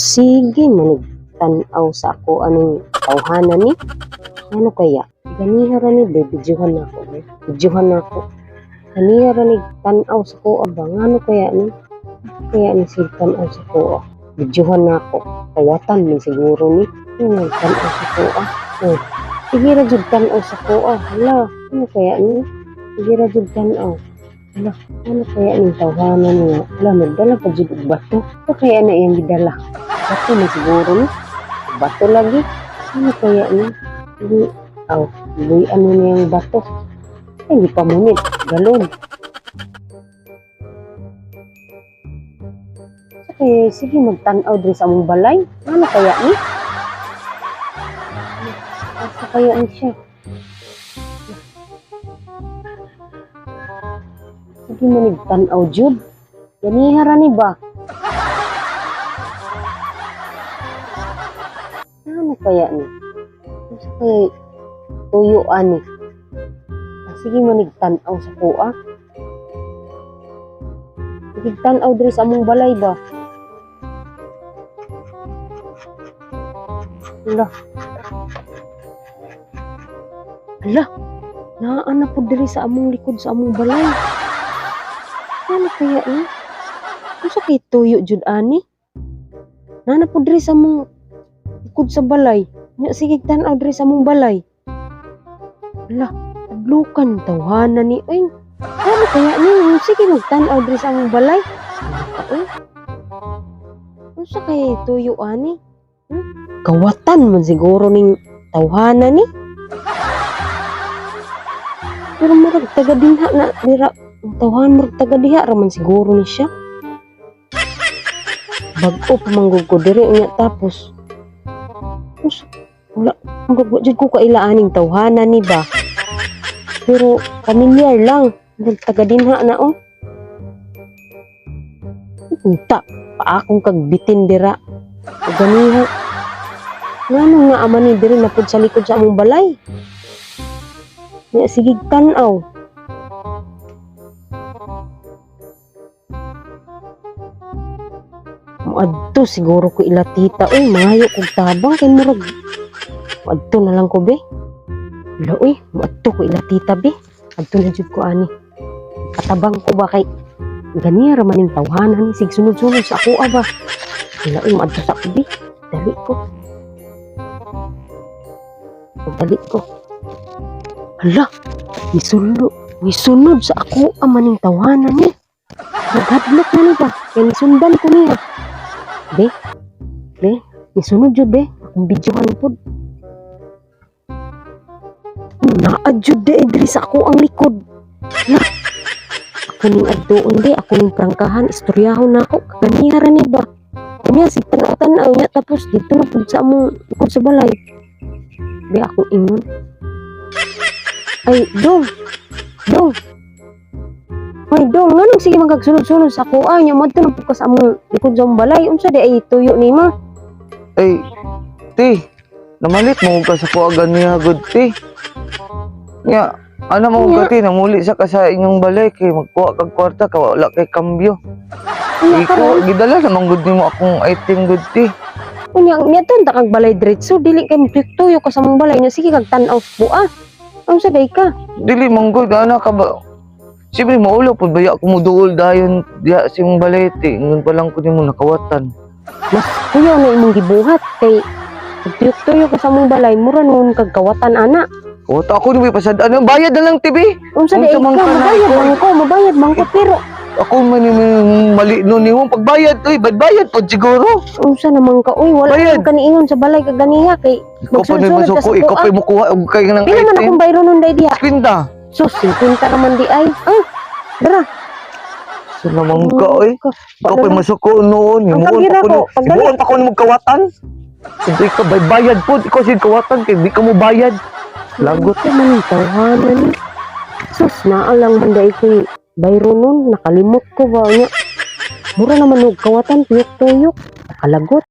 Sige manig tan-aw sa ako aning tawhana ni. Ano kaya? Ganiha ra ni be, videohan na ako. Be. Videohan na ako. Ganiha ra ni tan-aw sa ko ba? Ngano kaya ni? Kaya ni sig tan-aw sa ko. Videohan na ako. Kawatan man siguro ni. Ano tan-aw sa ko ah. Oh. Sige ra jud tan-aw sa ko ah. Hala, ano kaya ni? Sige ra jud tan-aw. Hala, ano kaya ning tawhana niya? Hala, nagdala pa jud og bato. Ano kaya na iyang gidala? Bato man siguro ni. Bato lagi. Ano kaya ni? Hindi, aw, hindi ano niyang bato. Ay, hindi pa munit. Galon. Sige, sige, magtanaw din sa among balay. Ano kaya ni? Asa kaya ni siya? Sige manig tanaw jud. Ganiha ra ni ba? Ano kaya ni? Unsa kaya tuyo ani? Ah, sige manig tan-aw sa kuha. Sige tan-aw diri sa among balay ba? Hala. Hala. Naa na po diri sa among likod sa among balay. Ano kaya ni? Unsa kay tuyo jud ani? Naa na po diri sa among likod sa balay. Nya sige tan-aw diri sa among balay. Hala, taglukan tawhana ni oy. Ano kaya ni? Sige magtan-aw diri sa among balay. Ano ka oy? Unsa kay tuyo ani? Hmm? Kawatan man siguro ning tawhana ni. Pero murag taga dinha na dira ang tawhan murag taga diha ra man siguro ni siya. Bag-o pa man gud ko diri unya tapos. Unsa wala murag wa jud ko kaila aning tawhana ni ba. Pero familiar lang murag taga dinha na oh. Unta pa akong kagbitin dira. Ug ganiha. Nganong naa man ni diri na pud sa likod sa among balay? Nya sige tan-aw. Moadto siguro ko ila tita oy, mangayo kog tabang kay murag moadto na lang ko be. Wala oy, moadto ko ila tita be. Adto na jud ko ani. Katabang ko ba kay ganiya ra man ning tawhanan ni sig sunod-sunod sa ako ba. Wala oy, moadto sa ako be. Dali ko. Dali ko. Hala, misulo, misunod sa ako ang maning tawhanan ni. Naghadlok na ni ba? Kaya nisundan ko niya. Be, be, misunod jud be. Akong videohan pod. Naa jud de diri sa ako ang likod. Hala, ako ning adtuon be, ako ning prangkahan, istoryahon na ako. Ganiha ra ni ba? Unya, sig tanaw-tanaw niya, tapos dito na pud sa among likod sa balay. Be, akong ingon. Ay, dong. Dong. Ay, dong, nganong sige magkagsunod-sunod sa ako? Ay, nya madto na pud ka sa among likod sa among balay. Unsa di ay tuyo nimo? Ay, ti, namalit mo ka sa kuha ganiha gud ti. Nya, ano mo ka ti, namuli sa ka sa inyong balay kay magkuha kag kwarta ka wala kay kambyo. Unya Iko, karon, gidala naman gud nimo akong item gud ti. Unya nya to ta kag balay diretso, dili kay tuyo ka sa among balay nya sige kag tan-aw buah. Unsa day ka? Dili man gud ana ka ba? Siyempre maulo pud baya ko moduol dayon diha sa imong balay ti. Ingon pa lang ko nimo nakawatan. Mas kuyaw na imong gibuhat kay tuyok-tuyo ka sa among balay, mura noon kag kawatan ana. Kawata ako ni pasad ano bayad na lang ti bi. Unsa day Unsa ka? man ka na, Mabayad ikaw? man ko, mabayad man ko pero Ako man yung mali no nimo pagbayad oy, bayad pod siguro. Unsa naman ka oy, wala Bayad. man ka niingon sa balay kag ganiha kay Ikaw pa ni magsunod-sunod ka masuko, sa ikaw kuha. pa mukuha og kay ng Pila man item. akong bayro nun day diha? 50. Sus, 50 naman di ay. Ah, dara. Sa naman ka oy. Ikaw pa masuko noon, Ang himuon pa kabira ko ko, pagdali. himuon pa ko nimo kawatan. Siyempre ka bay bayad pod, ikaw sig kawatan kay di ka mo bayad. Lagot. Ano man yung tawhanan ni? Sus, naa lang man day ko'y bayro nun, nakalimot ko ba niya. Mura naman og kawatan, tuyok-tuyok. Nakalagot.